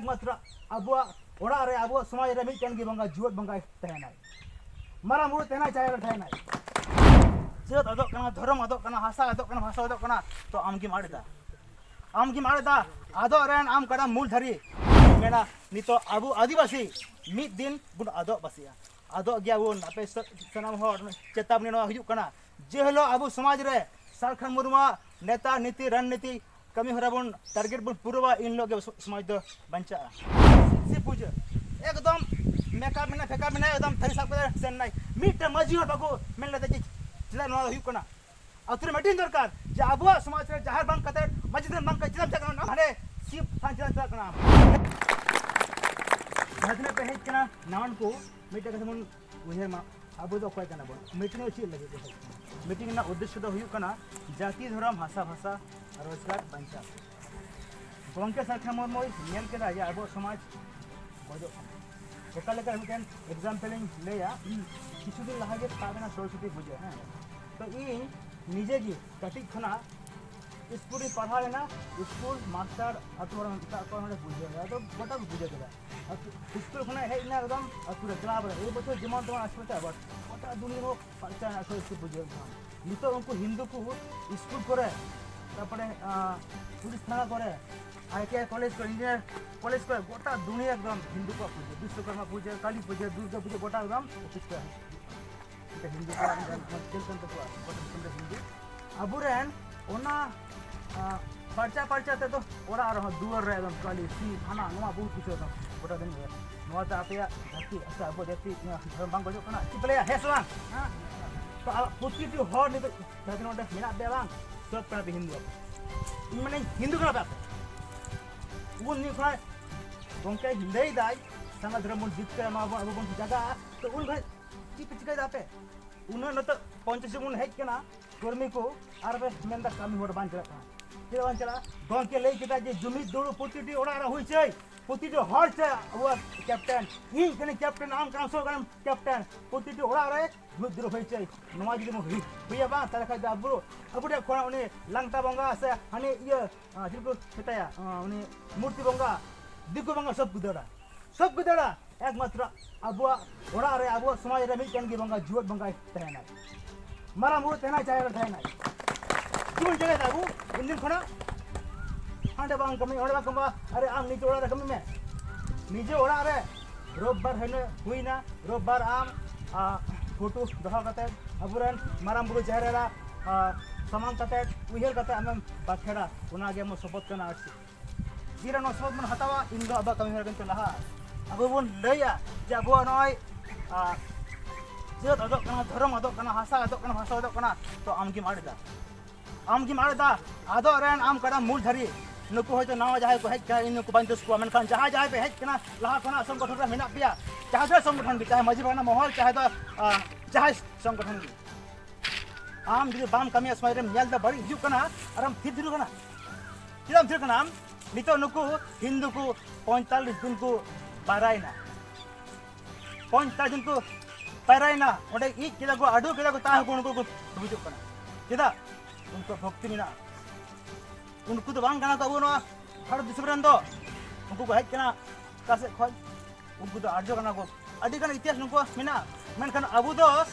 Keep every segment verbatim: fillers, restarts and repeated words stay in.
ᱮᱠᱢᱟᱛᱨᱚ ᱟᱵᱚᱣᱟᱜ ᱚᱲᱟᱜ ᱨᱮ, ᱟᱵᱚᱣᱟᱜ ᱥᱚᱢᱟᱡᱽ ᱨᱮ ᱢᱤᱫᱴᱮᱱ ᱜᱮ ᱵᱚᱸᱜᱟ, ᱡᱤᱣᱮᱫ ᱵᱚᱸᱜᱟᱭ ᱛᱟᱦᱮᱱᱟᱭ᱾ ᱢᱟᱨᱟᱝ ᱵᱩᱨᱩ ᱛᱟᱦᱮᱱᱟᱭ, ᱡᱟᱦᱮᱨ ᱨᱮ ᱛᱟᱦᱮᱱᱟᱭ᱾ ᱡᱟᱹᱛ ᱟᱫᱚᱜ ᱠᱟᱱᱟ, ᱫᱷᱚᱨᱚᱢ ᱟᱫᱚᱜ ᱠᱟᱱᱟ, ᱵᱷᱟᱥᱟ ᱟᱫᱚᱜ ᱠᱟᱱᱟ, ᱵᱷᱟᱥᱟ ᱟᱫᱚᱜ ᱠᱟᱱᱟ, ᱛᱚ ᱟᱢ ᱜᱮᱢ ᱟᱫ ᱮᱫᱟ᱾ ᱟᱢ ᱜᱮᱢ ᱟᱫ ᱮᱫᱟ᱾ ᱟᱫᱚᱜ ᱨᱮᱱ ᱟᱢ ᱠᱟᱱᱟᱢ ᱢᱩᱞ ᱫᱷᱟᱨᱤ᱾ ᱢᱮᱱᱟ, ᱱᱤᱛᱚᱜ ᱟᱵᱚ ᱟᱹᱫᱤᱵᱟᱹᱥᱤ ᱢᱤᱫ ᱫᱤᱱ ᱵᱚᱱ ᱟᱫᱚᱜ ᱵᱟᱥᱤᱜᱼᱟ᱾ ᱟᱫᱚᱜ ᱜᱮᱭᱟ ᱵᱚᱱ᱾ ᱟᱯᱮ ᱥᱟ-, ᱥᱟᱱᱟᱢ ᱦᱚᱲ ᱪᱮᱛᱟᱵᱚᱱᱤ ᱱᱚᱣᱟ ᱦᱩᱭᱩᱜ ᱠᱟᱱᱟ, ᱡᱮ ᱦᱤᱞᱳᱜ ᱟᱵᱚ ᱥᱚᱢᱟᱡᱽ ᱨᱮ ᱥᱟᱞᱠᱷᱟᱱ ᱢᱩᱨᱢᱩᱣᱟᱜ ᱱᱮᱛᱟ, ᱱᱤᱛᱤ, ᱨᱚᱱᱱᱤᱛᱤ, ᱠᱟᱹᱢᱤ ᱦᱚᱨᱟ ᱵᱚᱱ target ᱵᱚᱱ ᱯᱩᱨᱟᱹᱣᱟ, ᱤᱱ ᱦᱤᱞᱳᱜ ᱜᱮ ᱥᱚ-, ᱥᱚᱢᱟᱡᱽ ᱫᱚ ᱵᱟᱧᱪᱟᱜᱼᱟ᱾ ᱥᱤᱵ ᱯᱩᱡᱟᱹ ᱮᱠᱫᱚᱢ ᱢᱮᱠᱟᱯ ᱢᱮᱱᱟᱜ, ᱯᱷᱮᱠᱟᱯ ᱢᱮᱱᱟᱜ, ᱮᱠᱫᱚᱢ ᱛᱷᱟᱹᱨᱤ ᱥᱟᱵ ᱠᱟᱛᱮ ᱥᱮᱱ ᱱᱟᱭ᱾ ᱢᱤᱫᱴᱮᱱ ᱢᱟᱹᱡᱷᱤ ᱦᱚᱲ ᱵᱟᱠᱚ ᱢᱮᱱ ᱞᱮᱫᱟ ᱡᱮ ᱪᱮᱫᱟᱜ ᱱᱚᱣᱟ ᱫᱚ ᱦᱩᱭᱩᱜ ᱠᱟᱱᱟ᱾ ᱟᱹᱛᱩ ᱨᱮ ᱢᱤᱴᱤᱝ ᱫᱚᱨᱠᱟᱨ ᱡᱮ ᱟᱵᱚᱣᱟᱜ ᱥᱚᱢᱟᱡᱽ ᱨᱮ ᱡᱟᱦᱮᱨ ᱵᱟᱝ ᱠᱟᱛᱮ, ᱢᱟᱹᱡᱷᱤ ᱛᱷᱟᱱ ᱵᱟᱝ ᱠᱟᱛᱮ, ᱪᱮᱫᱟᱜ ᱮᱢ ᱪᱟᱞᱟᱜ ᱠᱟᱱᱟ ᱦᱟᱸᱰᱮ ᱥᱤᱵ ᱛᱷᱟᱱ, ᱪᱮᱫᱟᱜ ᱮᱢ ᱪᱟᱞᱟᱜ ᱠᱟᱱᱟ? ᱡᱟᱦᱟᱸ ᱛᱤᱱᱟᱹᱜ ᱯᱮ ᱦᱮᱡ ᱠᱟᱱᱟ ᱱᱟᱣᱟᱱ ᱠᱚ, ᱢᱤᱫᱴᱮᱱ ᱠᱟᱛᱷᱟ ᱵᱚᱱ ᱩᱭᱦᱟᱹᱨ ᱢᱟ, ᱟᱵᱚ ᱫᱚ ᱚᱠᱚᱭ ᱠᱟᱱᱟ ᱵᱚᱱ? ᱢᱤᱴᱤᱝ ᱫᱚ ᱪᱮᱫ ᱞᱟᱹᱜᱤᱫ ᱵᱚᱱ ᱦᱮᱡ ᱠᱟᱱᱟ? ᱢᱤᱴᱤᱝ ᱨᱮᱱᱟᱜ ᱩᱫᱽᱫᱮᱥᱥᱚ ᱫᱚ ᱦᱩᱭᱩᱜ ᱠᱟᱱᱟ ᱡᱟᱹᱛᱤ, ᱫᱷᱚᱨᱚᱢ, ᱵᱷᱟᱥᱟ, ᱵᱷᱟᱥᱟ ᱟᱨ ᱨᱳᱡᱽᱜᱟᱨ ᱵᱟᱧᱪᱟᱣ᱾ ᱜᱚᱢᱠᱮ ᱥᱟᱞᱠᱷᱟᱱ ᱢᱩᱨᱢᱩᱭ ᱧᱮᱞ ᱠᱮᱫᱟ ᱡᱮ ᱟᱵᱚᱣᱟᱜ ᱥᱚᱢᱟᱡᱽ ᱜᱚᱡᱚᱜ ᱠᱟᱱᱟ᱾ ᱚᱠᱟ ᱞᱮᱠᱟ ᱢᱤᱫᱴᱮᱱ example ᱤᱧ ᱞᱟᱹᱭᱟ, ᱠᱤᱪᱷᱩ ᱫᱤᱱ ᱞᱟᱦᱟ ᱜᱮ ᱛᱟᱵ ᱮᱱᱟ ᱥᱚᱨᱚᱥᱚᱛᱤ ᱯᱩᱡᱟᱹ, ᱦᱮᱸ᱾ ᱛᱚ ᱤᱧ ᱱᱤᱡᱮ ᱜᱮ ᱠᱟᱹᱴᱤᱡ ᱠᱷᱚᱱᱟᱜ ᱥᱠᱩᱞ ᱨᱤᱧ ᱯᱟᱲᱦᱟᱣ ᱮᱱᱟ, ᱥᱠᱩᱞ ᱢᱟᱥᱴᱟᱨ ᱟᱹᱛᱩ ᱦᱚᱲ ᱢᱮᱛᱟᱜ ᱠᱚᱣᱟ ᱱᱚᱰᱮ ᱯᱩᱡᱟᱹ ᱦᱩᱭᱩᱜᱼᱟ, ᱟᱫᱚ ᱜᱚᱴᱟ ᱠᱚ ᱯᱩᱡᱟᱹ ᱠᱮᱫᱟ᱾ ᱟᱹᱛᱩ, ᱥᱠᱩᱞ ᱠᱷᱚᱱᱟᱜ ᱦᱮᱡ ᱮᱱᱟ ᱮᱠᱫᱚᱢ ᱟᱹᱛᱩ ᱨᱮ ᱠᱞᱟᱵᱽ ᱨᱮ, ᱮᱭ ᱵᱚᱪᱷᱚᱨ ᱡᱮᱢᱚᱱ ᱛᱮᱢᱚᱱ ᱟᱥᱯᱟᱥ ᱟᱵᱟᱨ ᱜᱚᱴᱟ ᱫᱩᱱᱤᱭᱟᱹ ᱦᱚᱸ ᱯᱟᱨᱪᱟ ᱮᱱᱟ ᱥᱚᱨᱚᱥᱚᱛᱤ ᱯᱩᱡᱟᱹ ᱮᱠᱫᱚᱢ᱾ ᱱᱤᱛᱚᱜ ᱩᱱᱠᱩ ᱦᱤᱱᱫᱩ ᱠᱚ ᱥᱠᱩᱞ ᱠᱚᱨᱮ, ᱛᱟᱨᱯᱚᱨᱮ, ᱟᱸ, ᱯᱩᱞᱤᱥ ᱛᱷᱟᱱᱟ ᱠᱚᱨᱮ, ᱟᱭ ᱴᱤ ᱟᱭ ᱠᱚᱞᱮᱡᱽ ᱠᱚᱨᱮ, ᱤᱧᱡᱤᱱᱤᱭᱟᱨ ᱠᱚᱞᱮᱡᱽ ᱠᱚᱨᱮ ᱜᱚᱴᱟ ᱫᱩᱱᱤᱭᱟᱹ ᱮᱠᱫᱚᱢ ᱦᱤᱱᱫᱩ ᱠᱚᱣᱟᱜ ᱯᱩᱡᱟᱹ, ᱵᱤᱥᱥᱚᱠᱚᱨᱢᱟ ᱯᱩᱡᱟᱹ, ᱠᱟᱞᱤ ᱯᱩᱡᱟᱹ, ᱫᱩᱨᱜᱟ ᱯᱩᱡᱟᱹ, ᱜᱚᱴᱟ ᱮᱠᱫᱚᱢ ᱚᱯᱷᱤᱥ ᱠᱚᱨᱮ᱾ ᱢᱤᱫᱴᱮᱱ ᱦᱤᱱᱫᱩ ᱠᱚᱲᱟ ᱢᱤᱫᱴᱮᱱ ᱠᱷᱮᱞ ᱠᱟᱱ ᱛᱟᱠᱚᱣᱟ, ᱜᱚᱴᱟ ᱫᱤᱥᱚᱢ ᱨᱮ ᱦᱤᱱᱫᱩ᱾ ᱟᱵᱚᱨᱮᱱ ᱚᱱᱟ, ᱟ, ᱯᱟᱨᱪᱟ ᱯᱟᱨᱪᱟ ᱛᱮᱫᱚ ᱚᱲᱟᱜ ᱨᱮᱦᱚᱸ ᱫᱩᱣᱟᱹᱨ ᱨᱮ ᱮᱠᱫᱚᱢ ᱠᱟᱹᱞᱤ, ᱥᱤᱢ, ᱦᱟᱱᱟ ᱱᱚᱣᱟ ᱵᱚᱦᱩᱛ ᱠᱤᱪᱷᱩ ᱮᱠᱫᱚᱢ ᱜᱚᱴᱟ ᱫᱤᱱ ᱜᱮ᱾ ᱱᱚᱣᱟ ᱛᱮ ᱟᱯᱮᱭᱟᱜ ᱡᱟᱹᱛᱤ ᱥᱮ ᱟᱵᱚ ᱡᱟᱹᱛᱤ ᱫᱷᱚᱨᱚᱢ ᱵᱟᱝ ᱜᱚᱡᱚᱜ ᱠᱟᱱᱟ? ᱪᱮᱫ ᱯᱮ ᱞᱟᱹᱭᱟ, ᱦᱮᱸ ᱥᱮ ᱵᱟᱝ? ᱦᱮᱸ? ᱛᱚ ᱟᱵᱚ ᱯᱨᱚᱛᱤᱴᱤ ᱦᱚᱲ ᱱᱤᱛᱚᱜ ᱡᱟᱦᱟᱸ ᱛᱤᱱᱟᱹᱜ ᱚᱸᱰᱮ ᱢᱮᱱᱟᱜ ᱯᱮᱭᱟ ᱵᱟᱝ, ᱥᱚᱵ ᱠᱟᱱᱟ ᱯᱮ ᱦᱤᱱᱫᱩ᱾ ᱤᱧ ᱢᱟᱱᱮ ᱦᱤᱱᱫᱩ ᱠᱟᱱᱟ ᱯᱮ ᱟᱯᱮ᱾ ᱩᱱ ᱫᱤᱱ ᱠᱷᱚᱱ ᱜᱚᱢᱠᱮ ᱞᱟᱹᱭ ᱫᱟᱭ, ᱥᱟᱨᱱᱟ ᱫᱷᱚᱨᱚᱢ ᱵᱚᱱ ᱡᱤᱛᱠᱟᱹᱨᱟ, ᱱᱚᱣᱟ ᱵᱚᱱ, ᱟᱵᱚ ᱵᱚᱱ ᱡᱟᱜᱟᱜᱼᱟ᱾ ᱛᱚ ᱩᱱ ᱠᱷᱚᱱ ᱪᱮᱫ ᱯᱮ ᱪᱤᱠᱟᱹᱭᱮᱫᱟ ᱟᱯᱮ? ᱩᱱᱟᱹᱜ ᱱᱤᱛᱚᱜ ᱯᱚᱧᱪᱟᱥ ᱡᱚᱱ ᱵᱚᱱ ᱦᱮᱡ ᱠᱟᱱᱟ ᱠᱚᱨᱢᱤ ᱠᱚ, ᱟᱨ ᱯᱮ ᱢᱮᱱᱫᱟ ᱠᱟᱹᱢᱤ ᱦᱚᱨᱟ ᱵᱟᱝ ᱪᱟᱞᱟᱜ ᱠᱟᱱᱟ᱾ ᱪᱮᱫᱟᱜ ᱵᱟᱝ ᱪᱟᱞᱟᱜᱼᱟ? ᱜᱚᱢᱠᱮ ᱞᱟᱹᱭ ᱠᱮᱫᱟ ᱡᱮ ᱡᱩᱢᱤᱫ ᱫᱩᱲᱩᱵ ᱯᱨᱚᱛᱤᱴᱤ ᱚᱲᱟᱜ ᱨᱮ ᱦᱩᱭ ᱪᱟᱹᱭ, ᱯᱨᱚᱛᱤᱴᱤ ᱦᱚᱲ ᱪᱟᱹᱭ ᱟᱵᱚᱣᱟᱜ ᱠᱮᱯᱴᱮᱱ, ᱤᱧ ᱠᱟᱹᱱᱟᱹᱧ ᱠᱮᱯᱴᱮᱱ, ᱟᱢ ᱠᱟᱱᱟᱢ, ᱥᱚ ᱠᱟᱱᱟᱢ ᱠᱮᱯᱴᱮᱱ, ᱯᱨᱚᱛᱤᱴᱤ ᱚᱲᱟᱜ ᱨᱮ ᱡᱩᱢᱤᱫ ᱫᱩᱲᱩᱵ ᱦᱩᱭ ᱪᱟᱹᱭ᱾ ᱱᱚᱣᱟ ᱡᱩᱫᱤ ᱵᱚᱱ ᱦᱩᱭ-, ᱦᱩᱭᱟ ᱵᱟᱝ, ᱛᱟᱦᱚᱞᱮ ᱠᱷᱟᱡ ᱫᱚ ᱟᱵᱚ, ᱟᱵᱚ ᱴᱷᱮᱱ ᱠᱷᱚᱱ ᱩᱱᱤ ᱞᱟᱝᱛᱟ ᱵᱚᱸᱜᱟ ᱥᱮ ᱦᱟᱱᱤ ᱤᱭᱟᱹ, ᱟᱸ, ᱪᱮᱫ ᱠᱚ ᱢᱮᱛᱟᱭᱟ, ᱟᱸ, ᱩᱱᱤ ᱢᱩᱨᱛᱤ ᱵᱚᱸᱜᱟ, ᱫᱤᱠᱩ ᱵᱚᱸᱜᱟ ᱥᱚᱵ ᱠᱚ ᱫᱟᱹᱲᱟ, ᱥᱚᱵ ᱠᱚ ᱫᱟᱹᱲᱟ᱾ ᱮᱠᱢᱟᱛᱨᱚ ᱟᱵᱚᱣᱟᱜ ᱚᱲᱟᱜ ᱨᱮ, ᱟᱵᱚᱣᱟᱜ ᱥᱚᱢᱟᱡᱽ ᱨᱮ ᱢᱤᱫᱴᱮᱱ ᱜᱮ ᱵᱚᱸᱜᱟ, ᱡᱤᱣᱮᱫ ᱵᱚᱸᱜᱟᱭ ᱛᱟᱦᱮᱱᱟᱭ᱾ ᱢᱟᱨᱟᱝ ᱵᱩᱨᱩ ᱛᱟᱦᱮᱱᱟᱭ, ᱡᱟᱦᱮᱨ ᱨᱮ ᱛᱟᱦᱮᱱᱟᱭ᱾ ᱪᱮᱫ ᱵᱚᱱ ᱪᱮᱠᱟᱭᱮᱫᱟ ᱟᱵᱚ ᱩᱱᱫᱤᱱ ᱠᱷᱚᱱᱟᱜ? ᱦᱟᱸᱰᱮ ᱵᱟᱝ ᱠᱟᱹᱢᱤ, ᱚᱸᱰᱮ ᱵᱟᱝ ᱠᱟᱹᱢᱤ, ᱟᱨᱮ ᱟᱢ ᱱᱤᱡᱮ ᱚᱲᱟᱜ ᱨᱮ ᱠᱟᱹᱢᱤ ᱢᱮ᱾ ᱱᱤᱡᱮ ᱚᱲᱟᱜ ᱨᱮ ᱨᱳᱵᱵᱟᱨ ᱦᱤᱞᱳᱜ ᱦᱩᱭᱱᱟ, ᱨᱳᱵᱵᱟᱨ ᱟᱢ, ᱟ, ᱯᱷᱳᱴᱳ ᱫᱚᱦᱚ ᱠᱟᱛᱮ, ᱟᱵᱚᱨᱮᱱ ᱢᱟᱨᱟᱝ ᱵᱩᱨᱩ ᱡᱟᱦᱮᱨ ᱮᱨᱟ, ᱟ, ᱥᱟᱢᱟᱝ ᱠᱟᱛᱮ, ᱩᱭᱦᱟᱹᱨ ᱠᱟᱛᱮ ᱟᱢᱮᱢ ᱵᱟᱠᱷᱮᱲᱟ, ᱚᱱᱟᱜᱮ ᱟᱢᱟᱜ ᱥᱚᱯᱚᱛ ᱠᱟᱱᱟ᱾ ᱟᱨ ᱪᱮᱫ ᱛᱤᱨᱮ ᱱᱚᱣᱟ ᱥᱚᱯᱚᱛ ᱵᱚᱱ ᱦᱟᱛᱟᱣᱟ, ᱤᱱ ᱫᱚ ᱟᱵᱚᱣᱟᱜ ᱠᱟᱹᱢᱤ ᱦᱚᱨᱟ ᱠᱤᱱᱛᱩ ᱞᱟᱦᱟᱜᱼᱟ᱾ ᱟᱵᱚ ᱵᱚᱱ ᱞᱟᱹᱭᱟ ᱡᱮ ᱟᱵᱚᱣᱟᱜ ᱱᱚᱜᱼᱚᱭ, ᱟ, ᱡᱟᱹᱛ ᱟᱫᱚᱜ ᱠᱟᱱᱟ, ᱫᱷᱚᱨᱚᱢ ᱟᱫᱚᱜ ᱠᱟᱱᱟ, ᱵᱷᱟᱥᱟ ᱟᱫᱚᱜ ᱠᱟᱱᱟ, ᱵᱷᱟᱥᱟ ᱟᱫᱚᱜ ᱠᱟᱱᱟ, ᱛᱚ ᱟᱢ ᱜᱮᱢ ᱟᱫ ᱮᱫᱟ, ᱟᱢ ᱜᱮᱢ ᱟᱫ ᱮᱫᱟ᱾ ᱟᱫᱚᱜ ᱨᱮᱱ ᱟᱢ ᱠᱟᱱᱟᱢ ᱢᱩᱞ ᱫᱷᱟᱨᱤ᱾ ᱱᱩᱠᱩ ᱦᱚᱭᱛᱳ ᱱᱟᱣᱟ ᱡᱟᱦᱟᱸᱭ ᱠᱚ ᱦᱮᱡ ᱠᱟᱱᱟ, ᱤᱧ ᱱᱩᱠᱩ ᱵᱟᱹᱧ ᱫᱳᱥ ᱠᱚᱣᱟ, ᱢᱮᱱᱠᱷᱟᱱ ᱡᱟᱦᱟᱸᱭ ᱡᱟᱦᱟᱸᱭ ᱯᱮ ᱦᱮᱡ ᱠᱟᱱᱟ, ᱞᱟᱦᱟ ᱠᱷᱚᱱᱟᱜ ᱥᱚᱝᱜᱚᱴᱷᱚᱱ ᱨᱮ ᱢᱮᱱᱟᱜ ᱯᱮᱭᱟ, ᱡᱟᱦᱟᱸ ᱫᱚ ᱥᱚᱝᱜᱚᱴᱷᱚᱱ ᱜᱮ, ᱪᱟᱦᱮ ᱢᱟᱹᱡᱷᱤ ᱯᱟᱨᱜᱟᱱᱟ ᱢᱚᱦᱚᱞ, ᱪᱟᱦᱮ ᱫᱚ, ᱟ, ᱡᱟᱦᱟᱸᱭ ᱥᱚᱝᱜᱚᱴᱷᱚᱱ ᱜᱮ, ᱟᱢ ᱡᱩᱫᱤ ᱵᱟᱢ ᱠᱟᱹᱢᱤᱭᱟ, ᱥᱚᱢᱟᱡᱽ ᱨᱮᱢ ᱧᱮᱞ ᱮᱫᱟ ᱵᱟᱹᱲᱤᱡ ᱦᱤᱡᱩᱜ ᱠᱟᱱᱟ, ᱟᱨ ᱟᱢ ᱛᱷᱤᱨ ᱛᱷᱤᱨ ᱠᱟᱱᱟ᱾ ᱪᱮᱫᱟᱜ ᱮᱢ ᱛᱷᱤᱨ ᱠᱟᱱᱟ ᱟᱢ? ᱱᱤᱛᱚᱜ ᱱᱩᱠᱩ ᱦᱤᱱᱫᱩ ᱠᱚ ᱯᱚᱸᱭᱛᱟᱞᱞᱤᱥ ᱫᱤᱱ ᱠᱚ ᱯᱟᱭᱨᱟᱭᱮᱱᱟ, ᱯᱚᱸᱭᱛᱟᱞᱞᱤᱥ ᱫᱤᱱ ᱠᱚ ᱯᱟᱭᱨᱟᱭᱮᱱᱟ, ᱚᱸᱰᱮ ᱤᱡ ᱠᱮᱫᱟ ᱠᱚ, ᱟᱹᱰᱩ ᱠᱮᱫᱟ ᱠᱚ, ᱛᱟᱦᱮᱸ ᱠᱚ ᱱᱩᱠᱩ ᱠᱚ ᱰᱩᱵᱩᱡᱚᱜ ᱠᱟᱱᱟ᱾ ᱪᱮᱫᱟᱜ? ᱩᱱᱠᱩᱣᱟᱜ ᱵᱷᱚᱠᱛᱤ ᱢᱮᱱᱟᱜᱼᱟ᱾ ᱩᱱᱠᱩ ᱫᱚ ᱵᱟᱝ ᱠᱟᱱᱟ ᱠᱚ ᱟᱵᱚ ᱱᱚᱣᱟ ᱵᱷᱟᱨᱚᱛ ᱫᱤᱥᱚᱢ ᱨᱮᱱ ᱫᱚ᱾ ᱩᱱᱠᱩ ᱠᱚ ᱦᱮᱡ ᱠᱟᱱᱟ ᱚᱠᱟ ᱥᱮᱫ ᱠᱷᱚᱱ? ᱩᱱᱠᱩ ᱫᱚ ᱟᱨᱡᱚ ᱠᱟᱱᱟ ᱠᱚ᱾ ᱟᱹᱰᱤ ᱜᱟᱱ ᱤᱛᱤᱦᱟᱥ ᱱᱩᱠᱩᱣᱟᱜ ᱢᱮᱱᱟᱜᱼᱟ, ᱢᱮᱱᱠᱷᱟᱱ ᱟᱵᱚ ᱫᱚ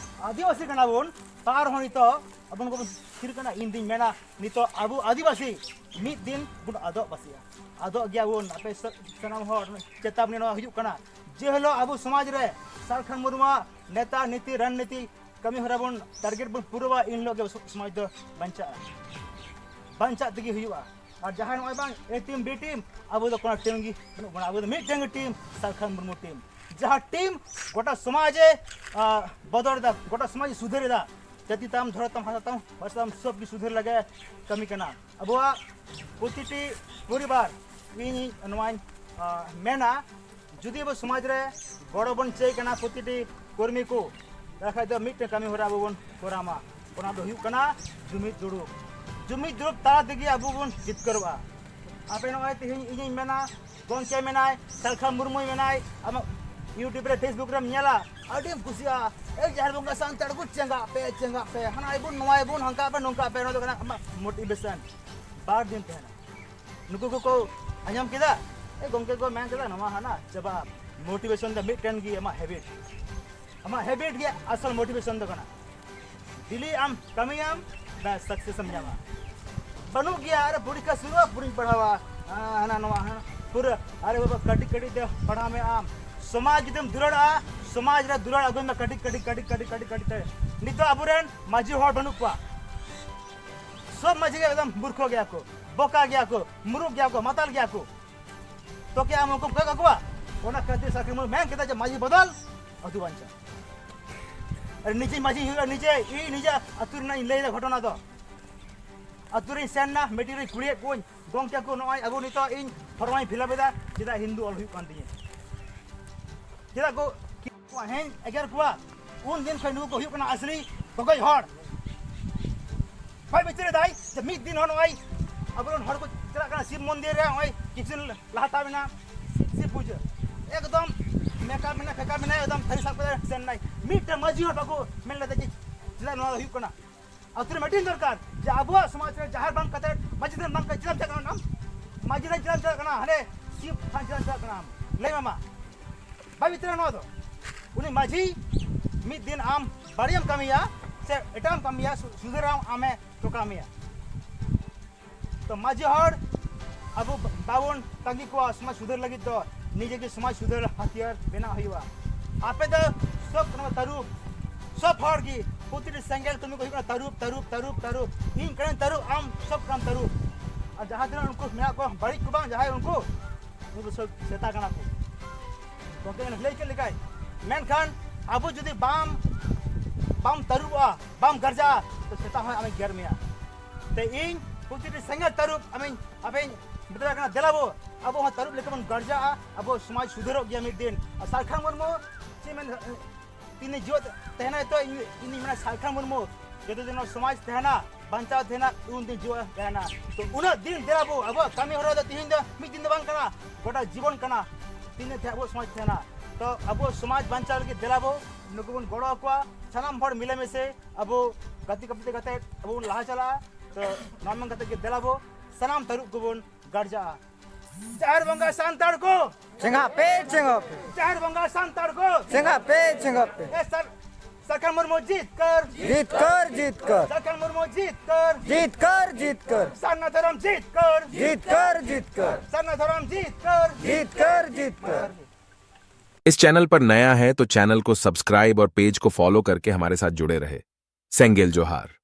ᱟᱹᱫᱤᱵᱟᱹᱥᱤ ᱠᱟᱱᱟ ᱵᱚᱱ, ᱛᱟᱣ ᱨᱮᱦᱚᱸ ᱱᱤᱛᱚᱜ ᱟᱵᱚ ᱱᱩᱠᱩ ᱵᱚᱱ ᱛᱷᱤᱨ ᱠᱟᱱᱟ᱾ ᱤᱧ ᱫᱩᱧ ᱢᱮᱱᱟ, ᱱᱤᱛᱚᱜ ᱟᱵᱚ ᱟᱹᱫᱤᱵᱟᱹᱥᱤ ᱢᱤᱫ ᱫᱤᱱ ᱵᱚᱱ ᱟᱫᱚᱜ ᱯᱟᱥᱮᱜᱼᱟ, ᱟᱫᱚᱜ ᱜᱮᱭᱟ ᱵᱚᱱ᱾ ᱟᱯᱮ ᱥᱟ-, ᱥᱟᱱᱟᱢ ᱦᱚᱲ ᱪᱮᱛᱟᱵᱚᱱᱤ ᱱᱚᱣᱟ ᱦᱤᱡᱩᱜ ᱠᱟᱱᱟ, ᱡᱮ ᱦᱤᱞᱳᱜ ᱟᱵᱚ ᱥᱚᱢᱟᱡᱽ ᱨᱮ ᱥᱟᱞᱠᱷᱟᱱ ᱢᱩᱨᱢᱩᱣᱟᱜ ᱱᱮᱛᱟ ᱱᱤᱛᱤ ᱨᱟᱱᱱᱤᱛᱤ ᱠᱟᱹᱢᱤ ᱦᱚᱨᱟ ᱵᱚᱱ ᱴᱟᱨᱜᱮᱴ ᱵᱚᱱ ᱯᱩᱨᱟᱹᱣᱟ, ᱤᱱ ᱦᱤᱞᱳᱜ ᱜᱮ ᱥᱚ-, ᱥᱚᱢᱟᱡᱽ ᱫᱚ ᱵᱟᱧᱪᱟᱜᱼᱟ, ᱵᱟᱧᱪᱟᱜ ᱛᱮᱜᱮ ᱦᱩᱭᱩᱜᱼᱟ᱾ ᱟᱨ ᱡᱟᱦᱟᱸᱭ ᱱᱚᱜᱼᱚᱭ ᱵᱟᱝ A team, B team, ᱟᱵᱚ ᱫᱚ ᱠᱳᱱᱳ ᱴᱤᱢ ᱜᱮ ᱵᱟᱹᱱᱩᱜ ᱵᱚᱱᱟ, ᱟᱵᱚ ᱫᱚ ᱢᱤᱫᱴᱮᱱ ᱜᱮ ᱴᱤᱢ, ᱥᱟᱞᱠᱷᱟᱱ ᱢᱩᱨᱢᱩ ᱴᱤᱢ, ᱡᱟᱦᱟᱸ ᱴᱤᱢ ᱜᱚᱴᱟ ᱥᱚᱢᱟᱡᱽ ᱮ, ᱟ, ᱵᱚᱫᱚᱞ ᱮᱫᱟ, ᱜᱚᱴᱟ ᱥᱚᱢᱟᱡᱽ ᱮ ᱥᱩᱫᱷᱟᱹᱨ ᱮᱫᱟ᱾ ᱡᱟᱹᱛᱤ ᱛᱟᱢ, ᱫᱷᱚᱨᱚᱢ ᱛᱟᱢ, ᱵᱷᱟᱥᱟ ᱛᱟᱢ, ᱵᱷᱟᱥᱟ ᱛᱟᱢ, ᱥᱚᱵ ᱜᱮ ᱥᱩᱫᱷᱟᱹᱨ ᱞᱟᱹᱜᱤᱫ ᱠᱟᱹᱢᱤ ᱠᱟᱱᱟ᱾ ᱟᱵᱚᱣᱟᱜ ᱯᱨᱚᱛᱤᱴᱤ ᱯᱚᱨᱤᱵᱟᱨ, ᱤᱧ ᱱᱚᱣᱟᱧ, ᱟ, ᱢᱮᱱᱟ, ᱡᱩᱫᱤ ᱟᱵᱚ ᱥᱚᱢᱟᱡᱽ ᱨᱮ ᱜᱚᱲᱚ ᱵᱚᱱ ᱪᱟᱹᱭ ᱠᱟᱱᱟ ᱯᱨᱚᱛᱤᱴᱤ ᱠᱚᱨᱢᱤ ᱠᱚ, ᱛᱟᱦᱚᱞᱮ ᱠᱷᱟᱡ ᱫᱚ ᱢᱤᱫᱴᱮᱱ ᱠᱟᱹᱢᱤ ᱦᱚᱨᱟ ᱟᱵᱚ ᱵᱚᱱ ᱠᱚᱨᱟᱣ ᱢᱟ᱾ ᱚᱱᱟ ᱫᱚ ᱦᱩᱭᱩᱜ ᱠᱟᱱᱟ ᱡᱩᱢᱤᱫ ᱫᱩᱲᱩᱵ᱾ ᱡᱩᱢᱤᱫ ᱫᱩᱲᱩᱵ ᱛᱟᱞᱟ ᱛᱮᱜᱮ ᱟᱵᱚ ᱵᱚᱱ ᱡᱤᱛᱠᱟᱹᱨᱚᱜᱼᱟ᱾ ᱟᱯᱮ ᱱᱚᱜᱼᱚᱭ ᱛᱮᱦᱮᱧ ᱤᱧᱤᱧ ᱢᱮᱱᱟ, ᱜᱚᱢᱠᱮ ᱢᱮᱱᱟᱭ, ᱥᱟᱞᱠᱷᱟᱱ ᱢᱩᱨᱢᱩᱭ ᱢᱮᱱᱟᱭ, ᱟᱢᱟᱜ YouTube ᱨᱮ, Facebook ᱨᱮᱢ ᱧᱮᱞᱟ, ᱟᱹᱰᱤᱢ ᱠᱩᱥᱤᱜᱼᱟ, "ᱮ ᱡᱟᱦᱮᱨ ᱵᱚᱸᱜᱟ ᱥᱟᱱᱛᱟᱲ ᱠᱚ ᱪᱮᱸᱜᱟᱜ ᱯᱮ, ᱪᱮᱸᱜᱟᱜ ᱯᱮ, ᱦᱟᱱᱟᱭ ᱵᱚᱱ, ᱱᱚᱣᱟᱭ ᱵᱚᱱ, ᱦᱟᱱᱠᱟ ᱯᱮ, ᱱᱚᱝᱠᱟ ᱯᱮ", ᱱᱚᱣᱟ ᱫᱚ ᱠᱟᱱᱟ ᱟᱢᱟᱜ ᱢᱳᱴᱤᱵᱷᱮᱥᱚᱱ᱾ ᱵᱟᱨ ᱫᱤᱱ ᱛᱟᱦᱮᱱᱟ᱾ ᱱᱩᱠᱩ ᱠᱚᱠᱚ ᱟᱸᱡᱚᱢ ᱠᱮᱫᱟ, ᱮ ᱜᱚᱝᱠᱮ ᱠᱚ ᱢᱮᱱ ᱠᱮᱫᱟ ᱱᱚᱣᱟ ᱦᱟᱱᱟ ᱪᱟᱵᱟ᱾ ᱢᱳᱴᱤᱵᱷᱮᱥᱚᱱ ᱫᱚ ᱢᱤᱫᱴᱮᱱ ᱜᱮ ᱟᱢᱟᱜ ᱦᱮᱵᱤᱴ᱾ ᱟᱢᱟᱜ ᱦᱮᱵᱤᱴ ᱜᱮ ᱟᱥᱚᱞ ᱢᱳᱴᱤᱵᱷᱮᱥᱚᱱ ᱫᱚ ᱠᱟᱱᱟ᱾ ᱰᱮᱞᱤ ᱟᱢ ᱠᱟᱹᱢᱤᱭᱟᱢ, ᱵᱮᱥ ᱥᱟᱠᱥᱮᱥ ᱮᱢ ᱧᱟᱢᱟ᱾ ᱵᱟᱹᱱᱩᱜ ᱜᱮᱭᱟ, ᱟᱨ ᱯᱚᱨᱤᱠᱠᱷᱟ ᱥᱩᱨᱩᱜᱼᱟ, ᱯᱩᱨᱟᱹᱧ ᱯᱟᱲᱦᱟᱣᱟ, ᱦᱟᱱᱟ ᱱᱚᱣᱟ, ᱦᱟᱱᱟ ᱯᱩᱨᱟᱹ᱾ ᱟᱨᱮ ᱵᱟᱵᱟ, ᱠᱟᱹᱴᱤᱡ ᱠᱟᱹᱴᱤᱡ ᱛᱮ ᱯᱟᱲᱦᱟᱣ ᱢᱮ ᱟᱢ᱾ ᱥᱚᱢᱟᱡᱽ ᱡᱩᱫᱤᱢ ᱫᱩᱞᱟᱹᱲᱟᱜᱼᱟ, ᱥᱚᱢᱟᱡᱽ ᱨᱮ ᱫᱩᱞᱟᱹᱲ ᱟᱹᱜᱩᱭ ᱢᱮ ᱠᱟᱹᱴᱤᱡ ᱠᱟᱹᱴᱤᱡ ᱠᱟᱹᱴᱤᱡ ᱠᱟᱹᱴᱤᱡ ᱠᱟᱹᱴᱤᱡ ᱠᱟᱹᱴᱤᱡ ᱛᱮ᱾ ᱱᱤᱛᱚᱜ ᱟᱵᱚᱨᱮᱱ ᱢᱟᱹᱡᱷᱤ ᱦᱚᱲ ᱵᱟᱹᱱᱩᱜ ᱠᱚᱣᱟ᱾ ᱥᱚᱵ ᱢᱟᱹᱡᱷᱤ ᱜᱮ ᱮᱠᱫᱚᱢ ᱢᱩᱨᱠᱷᱚ ᱜᱮᱭᱟ ᱠᱚ, ᱵᱚᱠᱟ ᱜᱮᱭᱟ ᱠᱚ, ᱢᱩᱨᱩᱠ ᱜᱮᱭᱟ ᱠᱚ, ᱢᱟᱛᱟᱞ ᱜᱮᱭᱟ ᱠᱚ᱾ ᱛᱚ ᱠᱤ ᱟᱢ ᱩᱱᱠᱩᱢ ᱠᱚᱭᱚᱜ ᱠᱟᱠᱚᱣᱟ? ᱚᱱᱟ ᱠᱷᱟᱹᱛᱤᱨ ᱥᱟᱨᱠᱷᱤ ᱢᱩᱨᱢᱩ ᱢᱮᱱ ᱠᱮᱫᱟ ᱡᱮ ᱢᱟᱹᱡᱷᱤ ᱵᱚᱫᱚᱞ, ᱟᱹᱛᱩ ᱵᱟᱧᱪᱟᱣ᱾ ᱟᱨ ᱱᱤᱡᱮ ᱢᱟᱹᱡᱷᱤ ᱦᱩᱭᱩᱜᱼᱟ, ᱱᱤᱡᱮ, ᱤᱧ ᱱᱤᱡᱮ ᱟᱹᱛᱩ ᱨᱮᱱᱟᱜ ᱤᱧ ᱞᱟᱹᱭᱫᱟ ᱜᱷᱚᱴᱚᱱᱟ ᱫᱚ᱾ ᱟᱹᱛᱩ ᱨᱤᱧ ᱥᱮᱱ ᱱᱟ, ᱢᱤᱴᱤᱝ ᱨᱤᱧ ᱠᱩᱞᱤᱭᱮᱫ ᱠᱚᱣᱟᱧ, "ᱜᱚᱝᱠᱮ ᱠᱚ, ᱱᱚᱜᱼᱚᱭ ᱟᱵᱚ ᱱᱤᱛᱚᱜ ᱤᱧ ᱯᱷᱚᱨᱢ ᱤᱧ ᱯᱷᱤᱞᱟᱯ ᱮᱫᱟ, ᱪᱮᱫᱟᱜ ᱦᱤᱱᱫᱩ ᱚᱞ ᱦᱩᱭᱩᱜ ᱠᱟᱱ ᱛᱤᱧᱟᱹ? ᱪᱮᱫᱟᱜ ᱠᱚ ᱠᱤ-, ᱠᱚᱣᱟ? ᱦᱮᱸ, ᱮᱜᱮᱨ ᱠᱚᱣᱟ᱾" ᱩᱱ ᱫᱤᱱ ᱠᱷᱚᱱ ᱱᱩᱠᱩ ᱠᱚ ᱦᱩᱭᱩᱜ ᱠᱟᱱᱟ ᱟᱥᱞᱤ ᱠᱚᱠᱚᱭ ᱦᱚᱲ᱾ ᱵᱟᱭ ᱵᱤᱪᱟᱹᱨ ᱮᱫᱟᱭ ᱡᱮ ᱢᱤᱫ ᱫᱤᱱ ᱦᱚᱸ ᱱᱚᱜᱼᱚᱭ ᱟᱵᱚᱨᱮᱱ ᱦᱚᱲ ᱠᱚ ᱪᱟᱞᱟᱜ ᱠᱟᱱᱟ ᱥᱤᱵ ᱢᱚᱱᱫᱤᱨ ᱨᱮ, ᱱᱚᱜᱼᱚᱭ ᱠᱤᱪᱷᱩ ᱫᱤᱱ ᱞᱟᱦᱟ ᱛᱟᱵ ᱮᱱᱟ ᱥᱤᱵ ᱯᱩᱡᱟᱹ, ᱮᱠᱫᱚᱢ ᱢᱮᱠᱟᱯ ᱢᱮᱱᱟᱜ, ᱯᱷᱮᱠᱟᱯ ᱢᱮᱱᱟᱜ, ᱮᱠᱫᱚᱢ ᱛᱷᱟᱹᱨᱤ ᱥᱟᱵ ᱠᱟᱛᱮ ᱥᱮᱱ ᱮᱱᱟᱭ᱾ ᱢᱤᱫᱴᱮᱱ ᱢᱟᱹᱡᱷᱤ ᱦᱚᱲ ᱵᱟᱠᱚ ᱢᱮᱱ ᱞᱮᱫᱟ ᱡᱮ ᱪᱮᱫᱟᱜ ᱱᱚᱣᱟ ᱦᱩᱭᱩᱜ ᱠᱟᱱᱟ᱾ ᱟᱹᱛᱩ ᱨᱮ ᱢᱤᱴᱤᱝ ᱫᱚᱨᱠᱟᱨ ᱡᱮ ᱟᱵᱚᱣᱟᱜ ᱥᱚᱢᱟᱡᱽ ᱨᱮ ᱡᱟᱦᱮᱨ ᱵᱟᱝ ᱠᱟᱛᱮ ᱢᱟᱹᱡᱷᱤ ᱛᱷᱟᱱ ᱵᱟᱝ ᱠᱟᱛᱮ ᱪᱮᱫᱟᱜ ᱮᱢ ᱪᱟᱞᱟᱜ ᱠᱟᱱᱟ ᱟᱢ? ᱢᱟᱹᱡᱷᱤ ᱛᱷᱟᱱ ᱪᱮᱫᱟᱜ ᱮᱢ ᱪᱟᱞᱟᱜ ᱠᱟᱱᱟ? ᱦᱟᱸᱰᱮ ᱥᱤᱵ ᱛᱷᱟᱱ ᱪᱮᱫᱟᱜ ᱮᱢ ᱪᱟᱞᱟᱜ ᱠᱟᱱᱟ ᱟᱢ? ᱞᱟᱹᱭ ᱢᱮ ᱢᱟ᱾ ᱵᱟᱭ ᱵᱤᱪᱟᱹᱨᱟ ᱱᱚᱣᱟ ᱫᱚ᱾ ᱩᱱᱤ ᱢᱟᱹᱡᱷᱤ ᱢᱤᱫ ᱫᱤᱱ ᱟᱢ ᱵᱟᱹᱲᱤᱡ ᱮᱢ ᱠᱟᱹᱢᱤᱭᱟ ᱥᱮ ᱮᱴᱟᱜ ᱮᱢ ᱠᱟᱹᱢᱤᱭᱟ, ᱥᱩ-, ᱥᱩᱫᱷᱟᱹᱨᱟᱢ ᱟᱢᱮ ᱴᱚᱠᱟ ᱢᱮᱭᱟ᱾ ᱛᱚ ᱢᱟᱹᱡᱷᱤ ᱦᱚᱲ ᱟᱵᱚ ᱵᱟ-, ᱵᱟᱵᱚᱱ ᱛᱟᱸᱜᱤ ᱠᱚᱣᱟ ᱥᱚᱢᱟᱡᱽ ᱥᱩᱫᱷᱟᱹᱨ ᱞᱟᱹᱜᱤᱫ ᱫᱚ, ᱱᱤᱡᱮ ᱜᱮ ᱥᱚᱢᱟᱡᱽ ᱥᱩᱫᱷᱟᱹᱨ ᱦᱟᱛᱤᱭᱟᱨ ᱵᱮᱱᱟᱣ ᱦᱩᱭᱩᱜᱼᱟ᱾ ᱟᱯᱮ ᱫᱚ ᱥᱚᱵ ᱠᱟᱱᱟ ᱛᱟᱹᱨᱩᱵ, ᱥᱚᱵ ᱦᱚᱲ ᱜᱮ ᱯᱨᱚᱛᱤᱴᱤ ᱥᱮᱸᱜᱮᱞ ᱠᱟᱹᱢᱤ ᱠᱚ ᱦᱩᱭᱩᱜ ᱠᱟᱱᱟ ᱛᱟᱹᱨᱩᱵ, ᱛᱟᱹᱨᱩᱵ, ᱛᱟᱹᱨᱩᱵ, ᱛᱟᱹᱨᱩᱵ᱾ ᱤᱧ ᱠᱟᱹᱱᱟᱹᱧ ᱛᱟᱹᱨᱩᱵ, ᱟᱢ ᱥᱚᱵ ᱠᱟᱱᱟᱢ ᱛᱟᱹᱨᱩᱵ᱾ ᱟᱨ ᱡᱟᱦᱟᱸ ᱛᱤᱱᱟᱹᱜ ᱩᱱᱠᱩ ᱢᱮᱱᱟᱜ ᱠᱚᱣᱟ ᱵᱟᱹᱲᱤᱡ ᱠᱚ ᱵᱟᱝ, ᱡᱟᱦᱟᱸᱭ ᱩᱱᱠᱩ, ᱩᱱᱠᱩ ᱥᱚᱵ ᱥᱮᱛᱟ ᱠᱟᱱᱟ ᱠᱚ᱾ ᱜᱚᱢᱠᱮ ᱞᱟᱹᱭ ᱠᱮᱫ ᱞᱮᱠᱟᱭ, ᱢᱮᱱᱠᱷᱟᱱ ᱟᱵᱚ ᱡᱩᱫᱤ ᱵᱟᱢ, ᱵᱟᱢ ᱛᱟᱹᱨᱩᱵᱚᱜᱼᱟ, ᱵᱟᱢ ᱜᱟᱨᱡᱟᱜᱼᱟ, ᱛᱚ ᱥᱮᱛᱟ ᱦᱚᱸᱭ ᱟᱢᱮ ᱜᱮᱨ ᱢᱮᱭᱟ᱾ ᱛᱮ ᱤᱧ ᱯᱨᱚᱛᱤᱴᱤ ᱥᱮᱸᱜᱮᱞ ᱛᱟᱹᱨᱩᱵ ᱟᱢᱤᱧ, ᱟᱯᱮᱧ ᱢᱮᱛᱟ ᱠᱟᱱᱟ, ᱫᱮᱞᱟ ᱵᱚ, ᱟᱵᱚ ᱦᱚᱸ ᱛᱟᱹᱨᱩᱵ ᱞᱮᱠᱟ ᱵᱚᱱ ᱜᱟᱨᱡᱟᱜᱼᱟ, ᱟᱵᱚ ᱥᱚᱢᱟᱡᱽ ᱥᱩᱫᱷᱟᱹᱨᱚᱜ ᱜᱮᱭᱟ ᱢᱤᱫ ᱫᱤᱱ᱾ ᱟᱨ ᱥᱟᱞᱠᱷᱟᱱ ᱢᱩᱨᱢᱩ ᱪᱮᱫ ᱢᱮᱱ, ᱛᱤᱱ ᱫᱤᱱ ᱡᱤᱣᱮᱫ ᱛᱟᱦᱮᱱᱟᱭ ᱛᱚ ᱤᱧ, ᱤᱧ ᱫᱩᱧ ᱢᱮᱱᱟ ᱥᱟᱞᱠᱷᱟᱱ ᱢᱩᱨᱢᱩ ᱡᱚᱛᱚ ᱫᱤᱱ ᱱᱚᱣᱟ ᱥᱚᱢᱟᱡᱽ ᱛᱟᱦᱮᱱᱟ, ᱵᱟᱧᱪᱟᱣ ᱛᱟᱦᱮᱱᱟ, ᱩᱱ ᱫᱤᱱ ᱡᱤᱣᱮᱫ ᱛᱟᱦᱮᱱᱟ᱾ ᱛᱚ ᱩᱱᱟᱹᱜ ᱫᱤᱱ ᱫᱮᱞᱟ ᱵᱚ, ᱟᱵᱚᱣᱟᱜ ᱠᱟᱹᱢᱤ ᱦᱚᱨᱟ ᱫᱚ ᱛᱤᱦᱤᱧ ᱫᱚ ᱢᱤᱫ ᱫᱤᱱ ᱫᱚ ᱵᱟᱝ ᱠᱟᱱᱟ, ᱜᱚᱴᱟ ᱡᱤᱵᱚᱱ ᱠᱟᱱᱟ᱾ ᱛᱤᱱ ᱫᱤᱱ ᱛᱟᱦᱮᱸ ᱟᱵᱚᱣᱟᱜ ᱥᱚᱢᱟᱡᱽ ᱛᱟᱦᱮᱱᱟ᱾ ᱛᱚ ᱟᱵᱚ ᱥᱚᱢᱟᱡᱽ ᱵᱟᱧᱪᱟᱣ ᱞᱟᱹᱜᱤᱫ ᱫᱮᱞᱟ ᱵᱚ, ᱱᱩᱠᱩ ᱵᱚᱱ ᱜᱚᱲᱚ ᱟᱠᱚᱣᱟ᱾ ᱥᱟᱱᱟᱢ ᱦᱚᱲ ᱢᱤᱞᱮᱢᱤᱥᱮ ᱟᱵᱚ ᱜᱟᱛᱮ ᱜᱟᱯᱟᱛᱮ ᱠᱟᱛᱮ ᱟᱵᱚ ᱵᱚᱱ ᱞᱟᱦᱟ ᱪᱟᱞᱟᱜᱼᱟ᱾ ᱛᱚ ᱱᱚᱣᱟ ᱢᱮᱱ ᱠᱟᱛᱮ ᱜᱮ ᱫᱮᱞᱟ ᱵᱚ ᱥᱟᱱᱟᱢ ᱛᱟᱹᱨᱩᱵ ᱠᱚᱵᱚᱱ ᱜᱟᱨᱡᱟᱜᱼᱟ᱾ ᱡᱟᱦᱮᱨ ᱵᱚᱸᱜᱟ ᱥᱟᱱᱛᱟᱲ ᱠᱚ, ᱪᱮᱸᱜᱷᱟᱜ ᱯᱮ, ᱪᱮᱸᱜᱷᱟᱜ ᱯᱮ᱾ ᱡᱟᱦᱮᱨ ᱵᱚᱸᱜᱟ ᱥᱟᱱᱛᱟᱲ ᱠᱚ, ᱪᱮᱸᱜᱷᱟᱜ ᱯᱮ, ᱪᱮᱸᱜᱷᱟᱜ ᱯᱮ᱾ ᱮ ᱥᱟᱨ-, ᱥᱟᱨᱠᱷᱟᱱ ᱢᱩᱨᱢᱩ ᱡᱤᱛᱠᱟᱹᱨ᱾ ᱡᱤᱛᱠᱟᱹᱨ, ᱡᱤᱛᱠᱟᱹᱨ᱾ ᱥᱟᱨᱠᱷᱟᱱ ᱢᱩᱨᱢᱩ ᱡᱤᱛᱠᱟᱹᱨ᱾ ᱡᱤᱛᱠᱟᱹᱨ, ᱡᱤᱛᱠᱟᱹᱨ᱾ ᱥᱟᱨᱱᱟ ᱫᱷᱚᱨᱚᱢ ᱡᱤᱛᱠᱟᱹᱨ᱾ ᱡᱤᱛᱠᱟᱹᱨ, ᱡᱤᱛᱠᱟᱹᱨ᱾ ᱥᱟᱨᱱᱟ ᱫᱷᱚᱨᱚᱢ ᱡᱤᱛᱠᱟᱹᱨ᱾ ᱡᱤᱛᱠᱟᱹᱨ, ᱡᱤᱛᱠᱟᱹᱨ᱾ इस चैनल पर नया है तो चैनल को सब्सक्राइब और पेज को फॉलो करके हमारे साथ जुड़े रहे। सेंगेल जोहार।